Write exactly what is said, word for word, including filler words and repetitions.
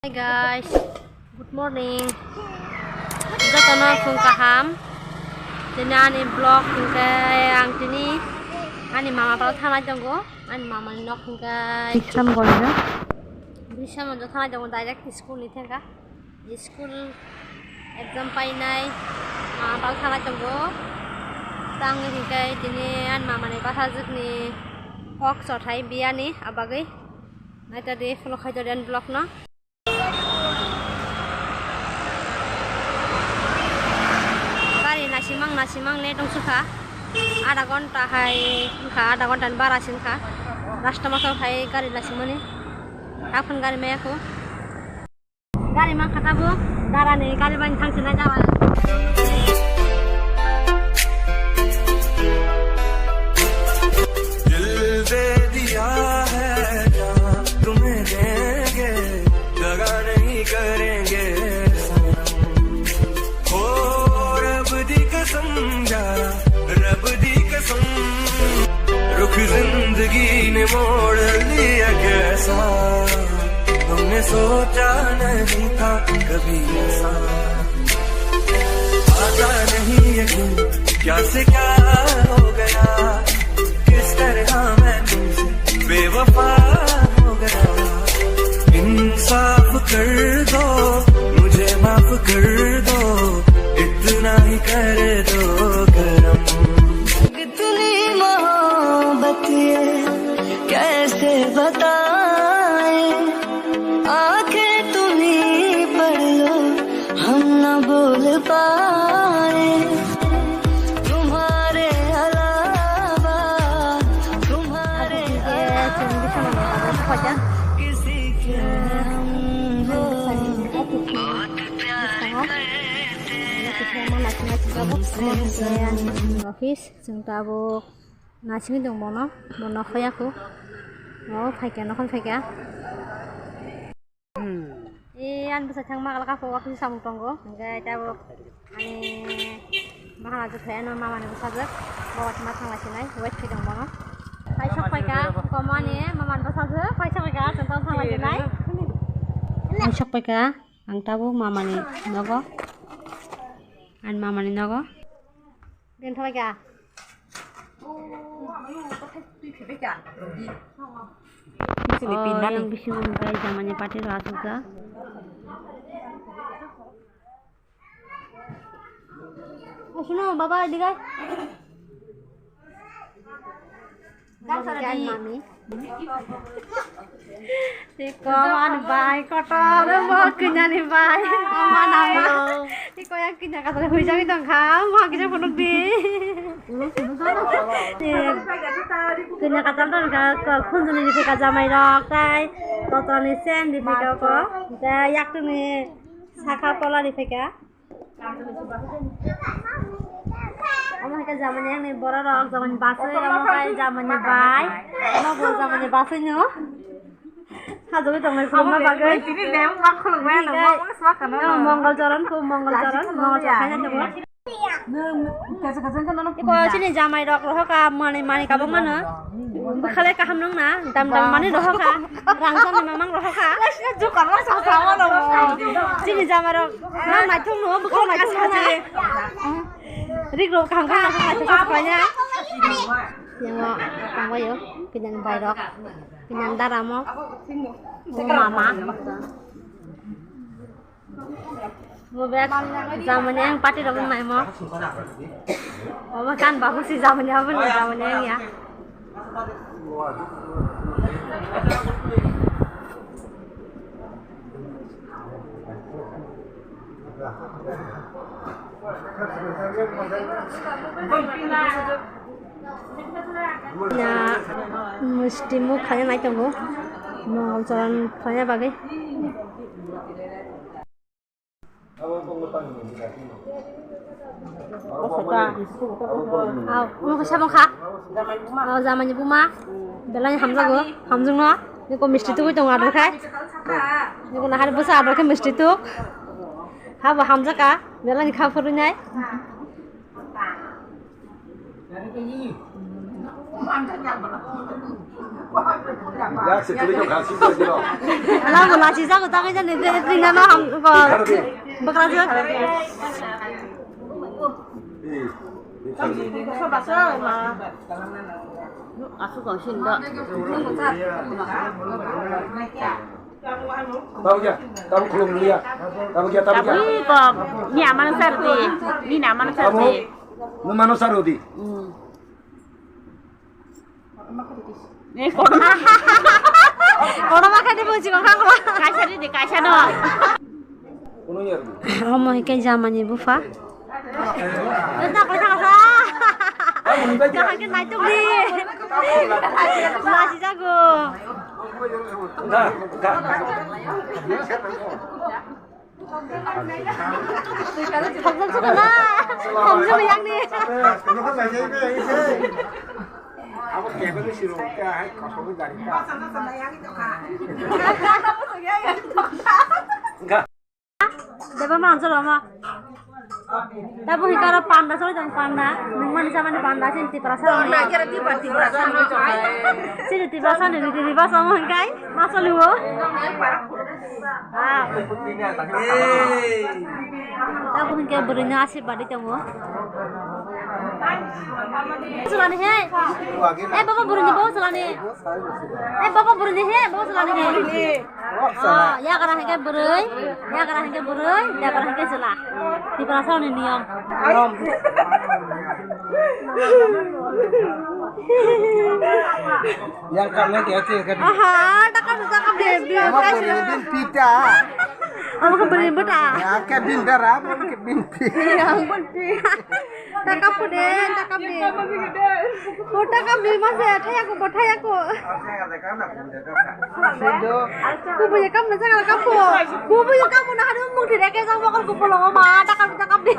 Hi guys, good morning. Jotono phung kaham. Tini ani vlog hwnkhe ang tini ani mama pal thanai tongo. Ani mama ni nok hwnkhe Bishramganj. Bishramganj thanai tongo, direct school ni thangkha. School exam painai mama pal thanai tongo. Tangwi hwnkhe tini ani mama ni bwsajwk ni kok chothai biyani abagwi. Naitadi follow khaitodi ani vlog no. Gari nasimang nasimang net wng sukha. Adha ghonta hai wngkha, adha ghonta ni bara se wngkha. Last o masa hai gari nasimani. Taphun gari maya kho. Gari mankha tabuk. Dara ni gari bai thang sinai jaba. दिल दे दिया है जहाँ तुम्हें देंगे, दगा नहीं करेंगे सनम। हो रब दी कसम जा, रब दी कसम। रुख जिंदगी ने मोड़ लिया कैसा, हमने सोचा नहीं था कभी ऐसा। पता नहीं ये क्यों, क्या से क्या हो गया, किस तरह मैं तुमसे बेवफा हो गया। इंसाफ कर दो, मुझे माफ कर दो, इतना ही कर दो करम। इतनी मोहब्बत ये कैसे बताएं, आंखें तुम ही पढ़ लो, हम ना बोल पाए तुम्हारे अलावा, तुम्हारे अलावा किसी के हम वो बहुत प्यार करते हैं। Office, chwng tabuk naisingwi tong bono, bo nokho yakho. O phaikha, nokho phaikha. E, ani bwsai thangma kala kha, office samung tongo. Hwnkhe tabuk ani bakhana jwk khe ano mamani bwsajwk. Bo ma thanglai sinai, wait khe tong bono. Phai sok phaikha, komani mamani bwsajwk, phai sok phaikha, chwng tong thanglai sinai. Phai sok phaikha, ang tabuk mamani nogo. Ani mamani nogo. Bini thangbai kha. Bini pinani. Oh, yang bisingo hwnkhe jamani party rok asukjak. Oh, suno, baba, edik ai. Mami. Tiko ani bai kotor, mo kanya ni bai. Ama nama. Tiko yang kanya kata hui jami tong kha, mo kisa punuk di. Kanya kata tong kha, khunjuni di phika jamai rok tai. Kotor ni sen di phika ko. Tai yak tu ni sakha pola di phika. Omo hai khe jamani ani borok rok, jamani baswi, omo hai jamani bai, omo bo jamani baswi no. Hajagwi tongnai khulumna bagwi. Tini nem ma khulumna no, ma ma sma khana. Mongol Choron ko, Mongol Choron, Mongol Choron khaina tongo. Iko chini jamai rok rohoka mani mani kabuk mano. Bwkhalai kaham nung na, dam dam mani rohoka, rang jani mamang rohoka. Chini jamai rok, nang naithok no, bwkhal naithok no na. Rik rok kaham kaham naithok naithok khaina. Yango tangbaio, pinang bai rok, pinang dara mo, o mama. Mo bek jamani ang party rok nai mo. Obo kan babu si jamani abo ni jamani ang ya. Na misti muk khaina nai tongo. Mongol Choron khaina bagwi. Aw, omo khe samung kha. Aw, jamani buma. Belai hamjago, hamjak no. Niko misti tugwi tongo ador khai. Niko nahar bwsa ador khe misti tuk. Habo hamjak ka, belai ni kha phuru nai. Yak se tuli jok khasi ko jiro. Lagu lasi jago tangai jani de ringa na ham ko. Bakra jo. Asuk ang sin da. Tahu ya, tahu belum ya. Tahu ya, tahu ya. Tabu ko ni amano sar di. Ni na amano sar di. Tabu, ni mano sar di. Hmm. Kono ma kani bujhi ko khakla. Kaisa di, kaisa no. Omo hingke jamani bupha. Dakle thangsa. Dakle naituk di. Lachi jago. Hamjak suka na. Hamjak yang ni. Deba manso roma. Tabo hingke aro panda sori tong panda. Nungmani samani panda sini Tiprasa rok ni. Sini Tiprasa ni riti riba somo hingkai. Masoli wo. Ah. Tabuk hingke bwrwino asirwad tongo. Sulani he. Eh, baba bwrwini bo sulani. Eh, baba bwrwini he, bo sulani he. Ah, yagra hingke bwrwi, yagra hingke bwrwi, yagra hingke chwla. Tiprasa ni niyom. Yang karena dia sih kan. Aha, takam takam dia. Ama bwrwini bini pita. Ama bwrwini bwta. Ya, ke bini dara, ke bini pi. Yang bini pi. Takam pun deh, takam deh. Oh, takam deh, masih ada yang aku, ada yang aku. Kubuye kam na jaga kam po. Kubuye kam na hadu mung thire ke jang mokol kupo longo ma, takam takam deh.